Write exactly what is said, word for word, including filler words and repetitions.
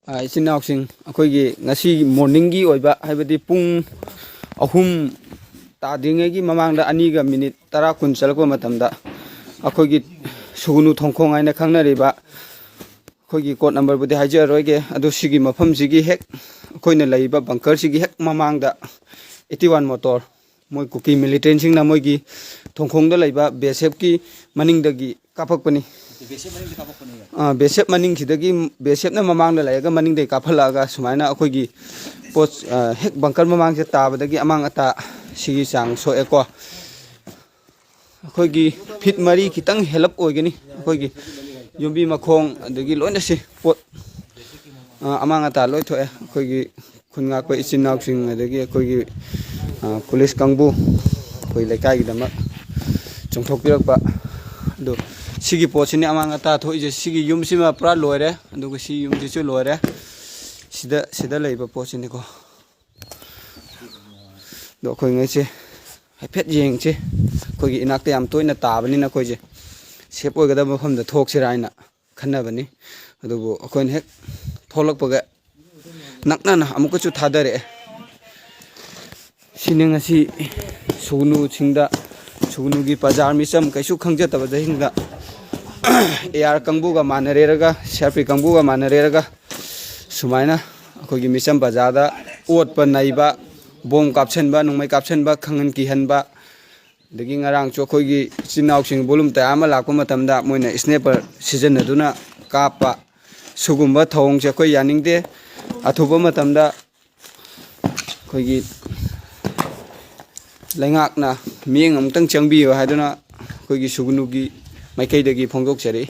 ꯑ, ꯏꯆꯤꯟ ꯏꯅꯥꯎꯁꯤꯡ, ꯑꯩꯈꯣꯏꯒꯤ ꯉꯁꯤ ꯃꯣꯔꯅꯤꯡꯒꯤ ꯑꯣꯏꯕ, ꯍꯥꯏꯕꯗꯤ ꯄꯨꯡ ꯑꯍꯨꯝ ꯇꯥꯗ꯭ꯔꯤꯉꯩꯒꯤ ꯃꯃꯥꯡꯗ, ꯑꯅꯤꯒ ꯃꯤꯅꯤꯠ ꯇꯔꯥ ꯀꯨꯟ ꯆꯠꯂꯛꯄ ꯃꯇꯝꯗ, ꯑꯩꯈꯣꯏꯒꯤ ꯁꯨꯒꯨꯅꯨ ꯊꯣꯡꯈꯣꯡ ꯍꯥꯏꯅ ꯈꯪꯅꯔꯤꯕ, ꯑꯩꯈꯣꯏꯒꯤ ꯀꯣꯗ ꯅꯝꯕꯔꯕꯨꯗꯤ ꯍꯥꯏꯖꯔꯔꯣꯏꯒꯦ, ꯑꯗꯨ ꯁꯤꯒꯤ ꯃꯐꯝꯁꯤꯒꯤ ꯍꯦꯛ, ꯑꯩꯈꯣꯏꯅ ꯂꯩꯔꯤꯕ ꯕꯪꯀꯔꯁꯤꯒꯤ ꯍꯦꯛ ꯃꯃꯥꯡꯗ ꯑꯩꯠꯇꯤ ꯋꯥꯟ ꯃꯣꯇꯣꯔ, ꯃꯣꯏ ꯀꯨꯀꯤ ꯃꯤꯂꯤꯇꯦꯟꯁꯤꯡꯅ ꯃꯣꯏꯒꯤ ꯊꯣꯡꯈꯣꯡꯗ ꯂꯩꯕ ꯕꯤ ꯑꯦꯁ ꯑꯦꯐꯀꯤ ꯃꯅꯤꯡꯗꯒꯤ ꯀꯥꯞꯄꯛꯄꯅꯤ꯫ ꯕꯤ ꯑꯦꯁ ꯑꯦꯐ ꯃꯅꯤꯡꯗ ꯀꯥꯞꯄꯛꯄꯅꯦꯕ? ꯑꯥ, ꯕꯤ ꯑꯦꯁ ꯑꯦꯐ ꯃꯅꯤꯡꯁꯤꯗꯒꯤ, ꯕꯤ ꯑꯦꯁ ꯑꯦꯐꯅ ꯃꯃꯥꯡꯗ ꯂꯩꯔꯒ ꯃꯅꯤꯡꯗꯒꯤ ꯀꯥꯞꯍꯜꯂꯛꯑꯒ ꯁꯨꯃꯥꯏꯅ ꯑꯩꯈꯣꯏꯒꯤ ꯄꯣꯠ, ꯑ, ꯍꯦꯛ ꯕꯪꯀꯔ ꯃꯃꯥꯡꯁꯦ ꯇꯥꯕꯗꯒꯤ ꯑꯃꯥꯡ ꯑꯇꯥ ꯁꯤꯒꯤ ꯆꯥꯡ ꯁꯣꯛꯑꯦꯀꯣ꯫ ꯑꯩꯈꯣꯏꯒꯤ ꯐꯤꯠ ꯃꯔꯤ ꯈꯤꯇꯪ ꯍꯦꯜꯂꯞ ꯑꯣꯏꯒꯅꯤ꯫ ꯑꯩꯈꯣꯏꯒꯤ ꯌꯨꯝꯕꯤ ꯃꯈꯣꯡ ꯑꯗꯒꯤ ꯂꯣꯏꯅ ꯁꯤ ꯄꯣꯠ, ꯑ, ꯑꯃꯥꯡ ꯑꯇꯥ ꯂꯣꯏ ꯊꯣꯛꯑꯦ꯫ ꯑꯩꯈꯣꯏꯒꯤ ꯈꯨꯟ ꯉꯥꯛꯄ ꯏꯆꯤꯟ ꯏꯅꯥꯎꯁꯤꯡ ꯑꯗꯒꯤ ꯑꯩꯈꯣꯏꯒꯤ, ꯑ, ꯄꯨꯂꯤꯁ ꯀꯥꯡꯕꯨ, ꯑꯩꯈꯣꯏ ꯂꯩꯀꯥꯏꯒꯤꯗꯃꯛ ꯆꯣꯡꯊꯣꯛꯄꯤꯔꯛꯄ꯫ ꯑꯗꯣ ꯁꯤꯒꯤ ꯄꯣꯠꯁꯤꯅꯤ ꯑꯃꯥꯡ ꯑꯇꯥ ꯊꯣꯛꯏꯁꯦ꯫ ꯁꯤꯒꯤ ꯌꯨꯝꯁꯤꯃ ꯄꯨꯔꯥ ꯂꯣꯏꯔꯦ, ꯑꯗꯨꯒ ꯁꯤ ꯌꯨꯝꯁꯤꯁꯨ ꯂꯣꯏꯔꯦ꯫ ꯁꯤꯗ, ꯁꯤꯗ ꯂꯩꯕ ꯄꯣꯠꯁꯤꯅꯤꯀꯣ꯫ ꯑꯗꯣ ꯑꯩꯈꯣꯏꯉꯩꯁꯦ ꯍꯥꯏꯐꯦꯠ ꯌꯦꯡꯁꯤ꯫ ꯑꯩꯈꯣꯏꯒꯤ ꯏꯅꯥꯛꯇ ꯌꯥꯝ ꯇꯣꯏꯅ ꯇꯥꯕꯅꯤꯅ ꯑꯩꯈꯣꯏꯁꯦ ꯁꯦꯞ ꯑꯣꯏꯒꯗꯕ ꯃꯐꯝꯗ ꯊꯣꯛꯁꯤꯔꯥ ꯍꯥꯏꯅ ꯈꯟꯅꯕꯅꯤ꯫ ꯑꯗꯨꯕꯨ ꯑꯩꯈꯣꯏꯅ ꯍꯦꯛ ꯊꯣꯛꯂꯛꯄꯒ ꯅꯛꯅꯅ ꯑꯃꯨꯛꯀꯁꯨ ꯊꯥꯗꯔꯛꯑꯦ꯫ ꯁꯤꯅꯤ ꯉꯁꯤ ꯁꯨꯒꯅꯨꯁꯤꯡꯗ, ꯁꯨꯒꯅꯨꯒꯤ ꯄ꯭ꯔꯖꯥ ꯃꯤꯆꯝ ꯀꯩꯁꯨ ꯈꯪꯖꯗꯕꯁꯤꯡꯗ A R ꯀꯥꯡꯕꯨꯒ ꯃꯥꯟꯅꯔꯦꯔꯒ, C R P ꯀꯥꯡꯕꯨꯒ ꯃꯥꯟꯅꯔꯦꯔꯒ ꯁꯨꯃꯥꯏꯅ ꯑꯩꯈꯣꯏꯒꯤ ꯃꯤꯆꯝ ꯄ꯭ꯔꯖꯥꯗ ꯑꯣꯠꯄ ꯅꯩꯕ, ꯕꯣꯝ ꯀꯥꯞꯁꯤꯟꯕ, ꯅꯣꯡꯃꯩ ꯀꯥꯞꯁꯤꯟꯕ, ꯈꯪꯍꯟ ꯀꯤꯍꯟꯕ, ꯑꯗꯒꯤ ꯉꯔꯥꯡꯁꯨ ꯑꯩꯈꯣꯏꯒꯤ ꯏꯆꯤꯟ ꯏꯅꯥꯎꯁꯤꯡ ꯕꯣꯂꯨꯝ ꯇꯌꯥꯔ ꯑꯃ ꯂꯥꯛꯄ ꯃꯇꯝꯗ ꯃꯣꯏꯅ ꯏꯁꯅꯦꯄꯔ ꯁꯤꯖꯤꯟꯅꯗꯨꯅ ꯀꯥꯞꯄ, ꯁꯤꯒꯨꯝꯕ ꯊꯧꯑꯣꯡꯁꯦ ꯑꯩꯈꯣꯏ ꯌꯥꯅꯤꯡꯗꯦ꯫ ꯑꯊꯨꯕ ꯃꯇꯝꯗ ꯑꯩꯈꯣꯏꯒꯤ ꯂꯩꯉꯥꯛꯅ ꯃꯤꯠꯌꯦꯡ ꯑꯃꯨꯛꯇꯪ ꯆꯪꯕꯤꯌꯨ ꯍꯥꯏꯗꯨꯅ ꯑꯩꯈꯣꯏꯒꯤ ꯁꯨꯒꯅꯨꯒꯤ ꯃꯥꯏꯀꯩꯗꯒꯤ ꯐꯣꯡꯗꯣꯛꯆꯔꯤ꯫